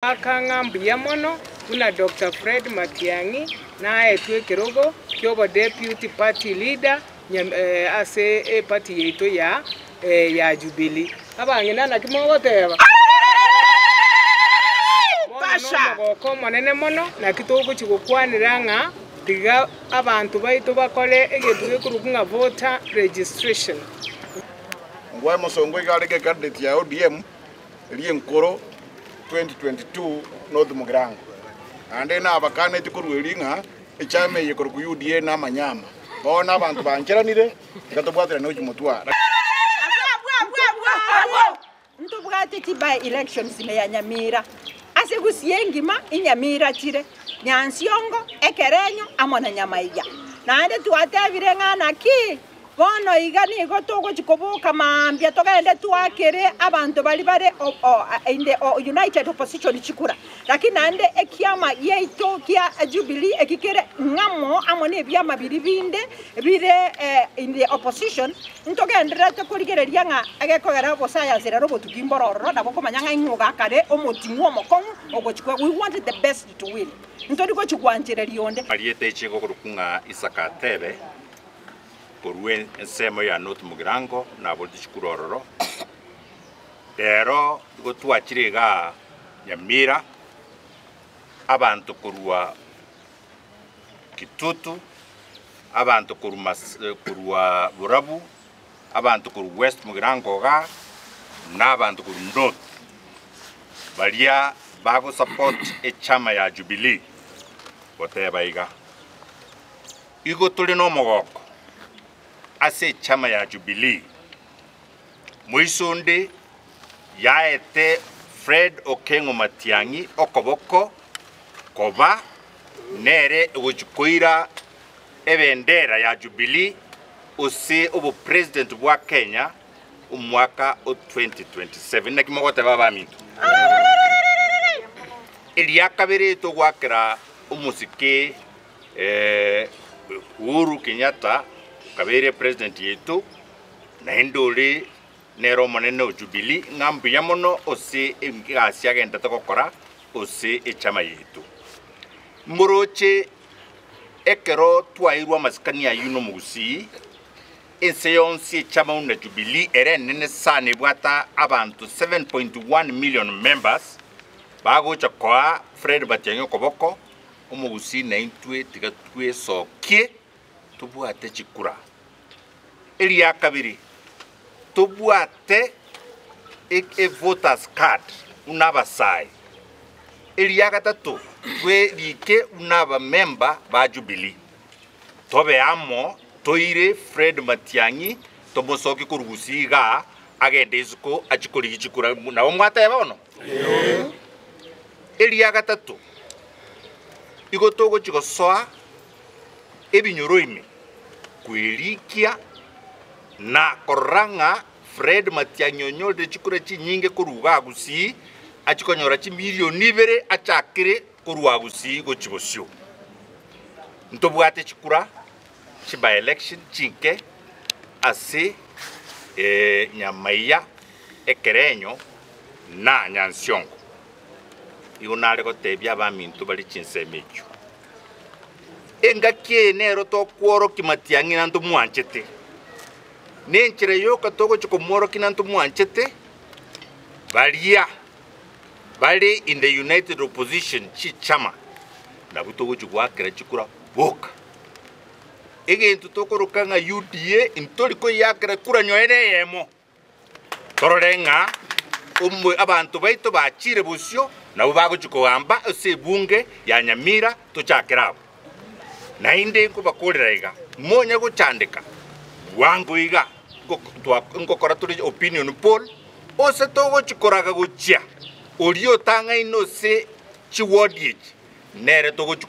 Goaka ng'a mbuya mono buna Doctor Fred Matiang'i naetwe ekerogo ki'obodeputy party leader ase eparty yaito ya Jubilee. Abang'ina naki mogoteba? Bono nomogoko omonene mono naki togochia gokwanera ng'a tiga abanto baito bakore egento gekorokwa ng'a voter registration. Ngwae mosongo iga arenge ecandidate ya ODM eria enkoro 2022 North Mugirango. Naende nabakaneti korwa erio ng'a echama eye ekorokwa UDA namanyama. Bono abanto bancheranire, tiga tobwaterane gochia motwara. Ntobwate chi by elections ime ya Nyamira, ase Gusii engima inyamira chire, Nyansiongo, Ekerenyo amo na Nyamaiya. Naende twatebire ng'a naki Bono iga nigo togochia koboka mambia togende twakere abanto baria bare in the united opposition chikura. Lakini naende ekiama giaito kia Jubilee eki kere ng'amo amo nebiama biria binde bire in the opposition, ntogendererete korigereria ng'a egekogera obosayansi rero obotuki mboro ororo nabo okomanya ng'a ing'o ogakare omoting'u omokong'u ogochia koegwa. We want the best to win. Ntori gochia gwanchereria onde. Marieta eche ngokorokwa ng'a Isaka Atebe. Korwa ensemo ya North Mugirango naboreti chikura ororo. Rero igo twachire igaa Nyamira, abanto korwa Kitutu, abanto korwa Mas korwa Borabu, abanto korwa West Mugirango igaa, na abanto korwa North, baria bagosupport echama ya Jubilee goteba iga. Igo tore nomogoko ase echama ya Jubilee. Moiso onde yaete Fred Okeng'o Matiang'i okoboko koba nere ogochia koira ebendera ya Jubilee ose obopresident bwa Kenya omwaka o 2027. Naki mogoteba abaminto? Eria kabere togoakera omosike Uhuru Kenyatta okabeire president yaito, naende ore nere omonene o Jubilee, ng'a mbuya mono ase egasi agenderete gokora ase echama yaito. Mboroche ekero twaeirwe amasikani ayio na omogusii, ense yonsi echama buna Jubilee ere enene sana ebwate abanto 7.1 million members, bagocha koa Fred Matiang'i okoboko, Omogusii naintwe tiga twesokie tobwate chikura. Eria kabere tobwate e voters card buna abasae. Eria gatato twerike buna abamemba ba Jubilee. Tobe amo toire Fred Matiang'i tomosokie korwa Gusii igaa agende isiko achie korigia chikura. Nabo mwateba bono? Eria gatato, igo togochia gosoa ebinyoro ime kwerikia na korora ng'a Fred Matiang'i onyorire chikura chinyinge korwa igaa Gusii, achie konyora chimilioni ibere achakere korwa Gusii gochia bosio. Ntobwate chikura chi by election chinke ase Nyamaiya, Ekerenyo na Nyansiongo. Igo nare gotebia abaminto bare chinsemo echio, Engaki eye nero tokworokia matiang'i na ntomwanchete, na enchera yoka togochia komworokia na ntomwanchete, baria bare in the united opposition chichama, nabwo togochia goakera chikura boka. Egento tokoroka ng'a UDA ntori koyeakera kura nyoye na eyemo. Torore ng'a abanto baito bachiire bosio, nabwo bagochia kogamba ase ebunge ya Nyamira tochakere abwo. Naende nkobakorera iga, monya gochandeka bwango iga, ngokora tore opinion poll, ose togochia koraga gochia oria otang'aine ase chiward echi, nere togochia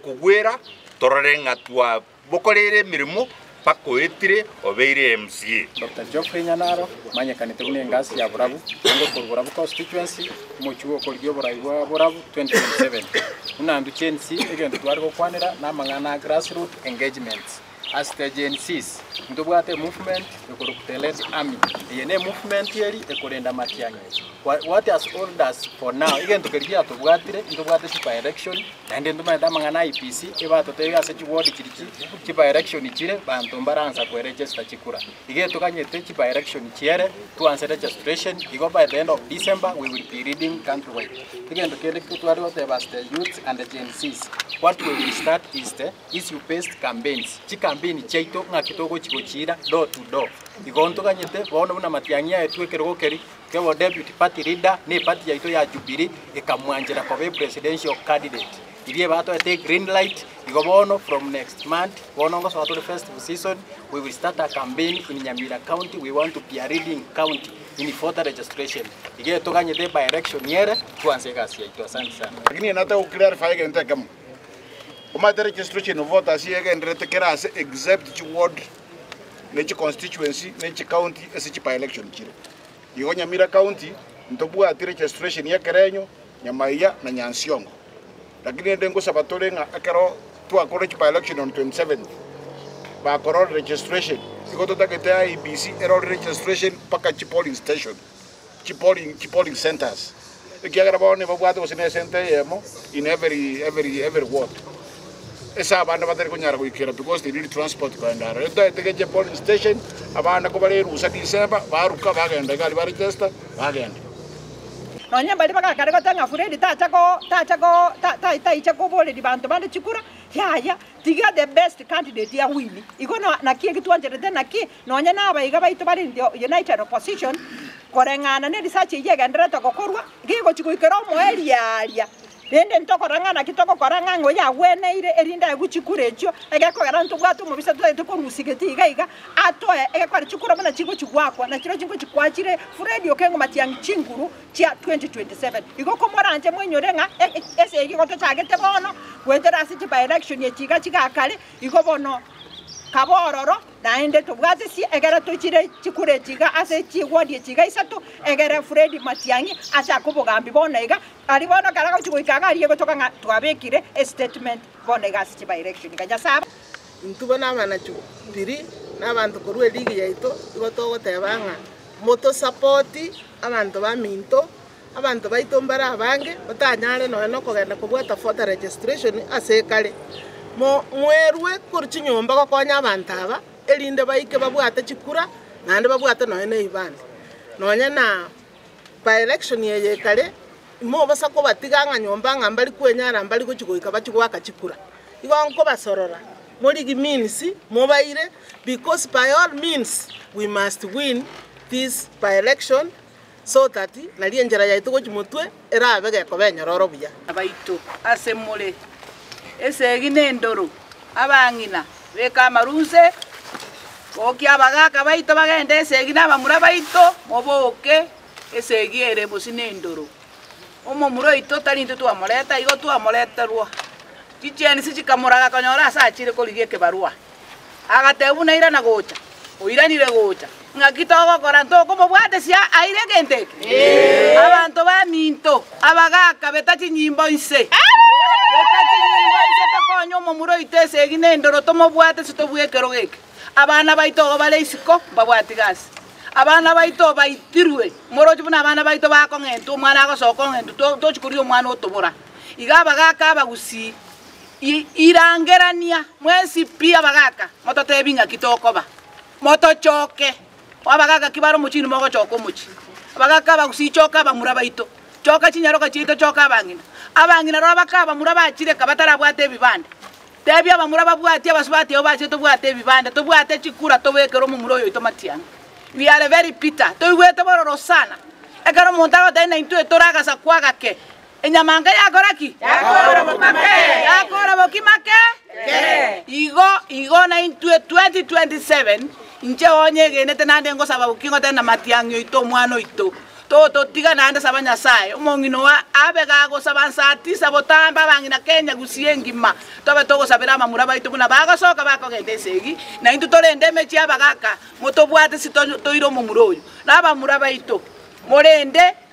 kogwera torore ng'a twa. Bokoreire emeremo mpaka oetire obeire MCA. Doctor Geoffrey Nyanaro, omanyekanete buna engasi ya Borabu, naende okorwa Borabu Constituency, omochie bw'okorigia oborai bwa Borabu 2027. Buna intwe Gen Z, egento tware gokwanera namang'ana a grassroot engagements. As the Gen Zs, ntobwate emovement ekorokwa the Red Army. Eye ne emovement eri ekorenda amatiang'i. What has hold us for now, egento keria giatobwatire, ntobwate chi by election, naende ntomanyete amang'ana a IEBC, ebatotebia ase chiward chiria chi chi by election chire, banto mbaransa koeregister chikura. Iga etoganyete chi by election chiere, twanse registration, igo by the end of December we will be leading country wide. Egento kende tware goteba as the youths and the Gen Zs, what we will start is the issue based campaigns, chicampaign chiaito ng'aki togochi gochiira door to door. Igo ntoganyete bono buna matiang'i aetwe ekerogo keria kebo deputy party leader na eparty yaito ya Jubilee ekamwanchera koba epresidential candidate. Riria ebatoete egreen light, igo bono from next month, bono ngosoa tore festive season, we will start a campaign in Nyamira county, we want to be a leading county in voter registration. Iga etoganyete by election ere, twanse egasi yaito. Asante sana. Lakini nataka goclarify egento ekemo, omanyete registration of voters egendererete kera ase except chiward ne chiconstituency ne chicounty ase chi by election chire. Igo Nyamira county ntobwati registration ya Ekerenyo, Nyamaiya na Nyansiongo. Lakini rende ngosaba tore ng'a ekero twakorire chi by election on 27th bakorora registration, igo totagete IEBC erore registration mpaka chi polling station, chi polling chi polling centres, ekiagera bono nebabwate gose na esenta eyemo in every every every ward. Ase abande batari konyara goikera because they need transport kogenda aroro. Totaete geche polling station, abana kobare erusa December, baruka bagenda iga aria baregister, bagenda. Nonya mbaria bagakare goteba ng'a Furedi tacha go tacha go ta ta taicha koboreria banto bande chikura, yaya, tiga the best candidate awini. Igo no naki eki twancherete naki, nonya na abaiga baito bare in the united opposition, koreng'ana ne research eyio egendererete gokorwa, gegochi goikera omoerio aria. Rende ntokora ng'a naki togokora ng'a ng'a oyagweneire, erinde aegwe chikura echio, egekogera ntobwate omobisa totagete korusia gete iga iga, atoe egekore chikura buna chigochi goakwa, na chirochio ngochi kwachire Fred Okengo Matiang'i chinguru chia 2027. Igo komoranche moinyore ng'a esegi igo tochagete bono, goetera ase chi by election echi iga chigakare, igo bono kaba ororo. Naende tobwate si ekero tochire chikura echi iga ase chiwodi echi iga isato, egere Fred Matiang'i achake obogambi bono iga, aria bono ekero agochia goika iga aria egotoka ng'a twabekire estatement bono iga ase chiby election iga. Nyasae. Intwe bono abanachubiri na abanto korwa eligi yaito igo togoteba ng'a motosapoti abanto baminto, abanto baito mbare abange batanyare nonya na okogenda kobwata voter registration ase ekare. Mo mwerwe korwa chinyomba gokonya abanto aba, erinde baike babwate chikura naende babwate nonya na ebibande. Nonya na by election eye ekare, imobasa kobatiga ng'a nyomba ng'a mbari kwenyara mbari gochi goika bachie goaka chikura. Igo nkobasorora, morigi means mobaire because by all means we must win this by election so that nari enchera yaito gochia motwe erabe gekoba enyororo buya. Abaito ase more, esegi nendoro, abang'ina, beka amarunse, bokia abagaaka baito bagende esegi na abamura baito, moboke esegi ere bosio nendoro. Omomura oito tari intwe twamoreta, igo twamoreterwa. Chichienisi chikamoraga konyora ase achire korigia ekebarua. Agateba buna irana gocha, oiranire gocha. Ng'aki togokora? Ntokomobwatesia aire egento eke? Abanto baminto, abagaaka, beta chinyimbo inse. Beta chinyimbo inse tokonye omomura oito esegi na endoro, tomobwatesie tobue ekerogo eke. Abana baito igo bare isiko, mbabwati gasi. Abana baito baitirwe, moroche buna abana baito bakong'entwa, omwana agosoka ong'entwa, tochi koria omwana otobora. Iga abagaaka abagusii. Irangerania mwensi pi abagaaka, mototebi ng'aki tokoba. Motochoke. Abagaaka ki bare omochie inwe mogochoka omochie. Abagaaka abagusii choka abamura baito, choka chinyaroka chiaito choka abang'ina. Abang'ina rora baka abamura bachire ka batarabwate ebibande. Tebia abamura babwatie abasubati abwo bachire tobwate ebibande, tobwate chikura tobekere omomura oyo oito matiang'i. We are very bitter, toigwete bororo sana. Ekero omonto agotebia naintwe tore agasaku agake, Enyamanga yakora ki? Yakora bokima ke. Yakora bokima ke? Ke. Igo, igo naintwe 2027, inche onyegenete naende ngosaba boki ngotebe na matiang'i oito omwana oito. Tototiga naende saba Nyasaye, omong'ina oo abe gagosaba nsaa tisa botambe abang'ina Kenya gusii engima, tobe togosabera abamura baito buna bagosoka bakogenda esegi, naintwe torende emechie y'abagaka, motobwate si toire omomura oyo. Na abamura baito, morende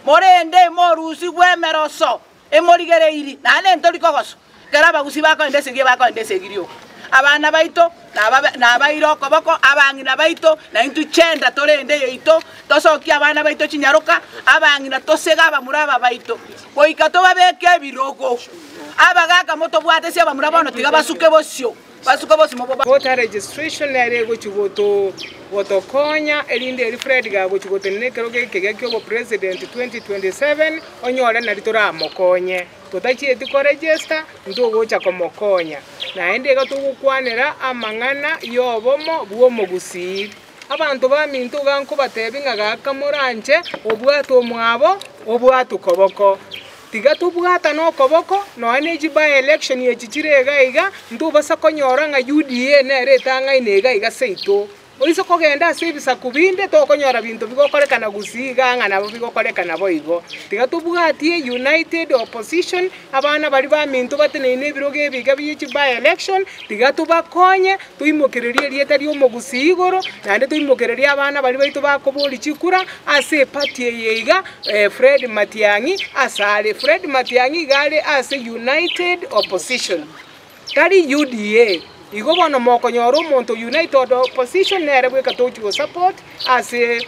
Morende morusigwe emeroso emorigereiri, naende ntori kogoso. Ekero abagusii bakoenda esegi ebakoenda esegi rioka. Abana baito nababe nabaire okoboko, abang'ina baito, na intwe chenda torende eyaito, tosokie abana baito chinyaroka, abang'ina tosege abamura aba baito, goika tobabeke ebirogo. Abagaka motobwatesie abamura bono tiga basuke bosio, basuke bosio mobo. Voter registration nere egochi goto gotokonya erinde eri Fred gagochi gotenena ekerogo ekegia kia obopresident 2027 onyore nari toramokonye. Totachieti koregister ntogocha komokonya. Naende iga togokwanera amang'ana y'obomo bw'omogusii. Abanto baminto iga nkobatebia ng'a gaka moranche obwate omwabo, obwatwe koboko. Tiga tobwatane okoboko, nonya ne chi by election echi chire iga iga, ntobasa konyora ng'a UDA nere etang'aine iga iga seito. Oise kogenda ase ebisaku binde tokonyora binto bigokorekana gusii iga ng'a nabo bigokorekana boigo. Tiga tobwatie united opposition, abana baria baminto bateneine ebirogo ebiga bie chi by election, tiga tobakonye toimokererie erieta ri'omogusii igoro, naende toimokererie abana baria baito bakoboria chikura ase eparty eye iga Fred Matiang'i asare. Fred Matiang'i iga are ase united opposition. Tari UDA. Igo bono mokonyora omonto United Opposition nere bweka tochi go support ase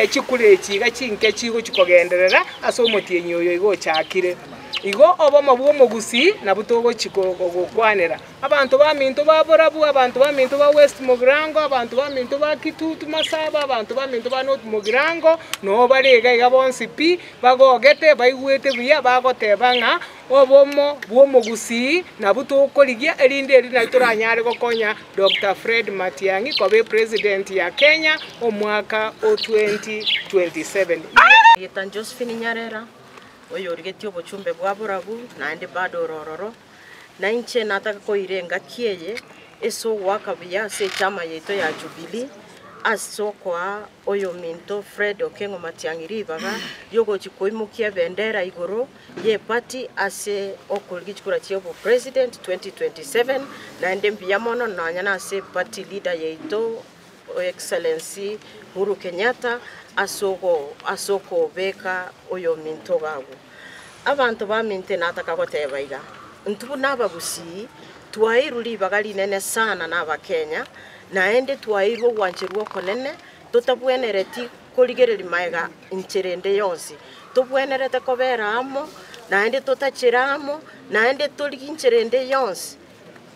chikura echi iga chinke chigochi kogenderera ase omotienyi oyo iga ochakire. Igo obomo bwa omogusii nabwo togochi gokwanera. Abanto baminto ba Borabu, abanto baminto ba West Mugirango, abanto baminto ba Kitutu Masaba, abanto baminto ba North Mugirango, noo bare iga iga bonsi pi, bagogete baigwete buya bagoteba ng'a Obomo bw'omogusii nabwo tokorigia, erinde eri nario toranyare gokonya Doctor Fred Matiang'i koba epresident ya Kenya omwaka o 2027. Erieta Josephine Nyarera, oyorigetie obochumbe bwa borabu, naende bado ore ororo, na inche nataka koira engaki eye ase ogoaka buya ase echama yaito ya Jubilee, ase okoa oyominto Fred Okengo Matiang'i ribaga riogochia koimokia ebendera igoro y'eparty ase okorigia chikura chia obopresident 2027, naende mbuya mono nonya nase eparty leader yaito Excellency Uhuru Kenyatta ase ogo ase okobeka oyominto iga agwo. Abanto baminto nataka goteba iga, intwe buna abagusii twaeirwe ribaga rinene sana na abakenya, naende twaeirwe ogwancherwa okonene totabwenereti korigereria magega inchera ende yonsi. Tobwenerete kobera amo, naende totachere amo, naende torigie inchera ende yonsi,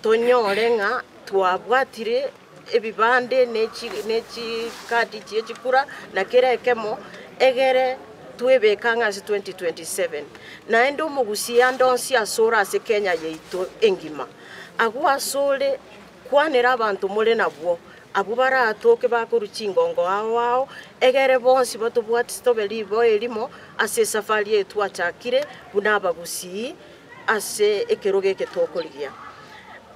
tonyore ng'a twabwatire ebibande ne chi ne chikadi chie chikura, na kera ekemo, egere twebeke ang'e ase 2027. Naende omogusii ande onsi asore ase Kenya yaito engima, agwo asore kwanera abanto more nabwo, Abwo baratoke bakorwa chingongo ao ao, egere bonsi batobwatise tobe riboa erimo ase esafari eye twachakire buna abagusii ase ekerogo eke tokorigia.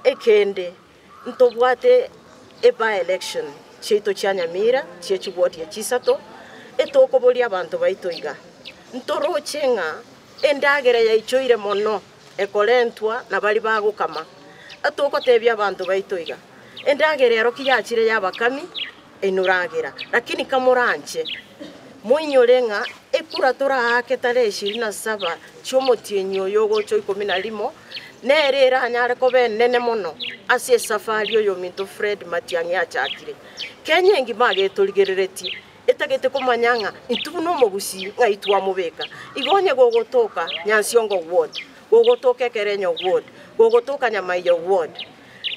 Ekende, ntobwate eby-election chiaito chia Nyamira chie chiward chisato, etokoboria abanto baito iga, ntoroche ng'a endagera yaichoire mono ekorentwa na baria bagokama. Etogotebia abanto baito iga, Endagera ero ki yachire y'abakami, inuragera. Lakini kamoranche, moinyore ng'a ekura toraake tarehe ishirini na saba chi'omotienyi oyo ogocha o ikomi na rimo, nere eranyare koba enene mono ase esafari oyominto Fred Matiang'i achakire. Kenya engima agetorigereretie, etagete komanya ng'a intwe buna omogusii ng'ai twamobeka. Igo onye gogotoka Nyansiongo ward, gogotoka Ekerenyo ward, gogotoka Nyamaiyo ward,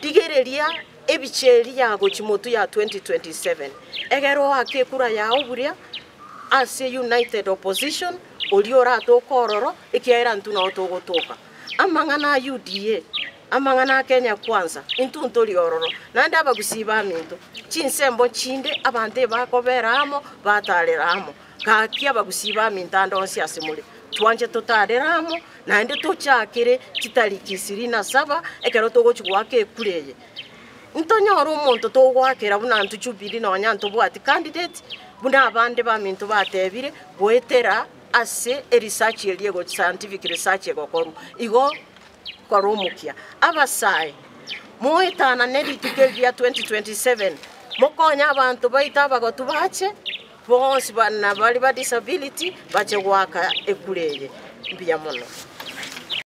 Rigereria ebicha eria ya gochia motwe ya 2027, egere oake ekura yao buria ase United Opposition oria oratoke ororo, ekiagera intwe nao togotoka. Amang'ana a UDA, amang'ana a Kenya Kwanza, intwe ntori ororo. Naende abagusii baminto, chinsembo chinde abanto ebakobera amo, batarera amo. Gaki abagusii baminto ande onsi ase more, twanche totarere amo, naende tochakere chitariki isiri na saba ekero togochia goaka ekura eye. Ntonyore omonto togoakera buna intwe Jubilee nonya ntobwati candidate, buna abande baminto batebire, goetera ase eresearch eria ego scientific research egokorwa. Igo kora omokia. Abasae, moetanane rituko eri ria 2027, mokonye abanto baito abagotu bache. Bonsi na baria ba disability bache goaka ekura eye. Mbuya mono.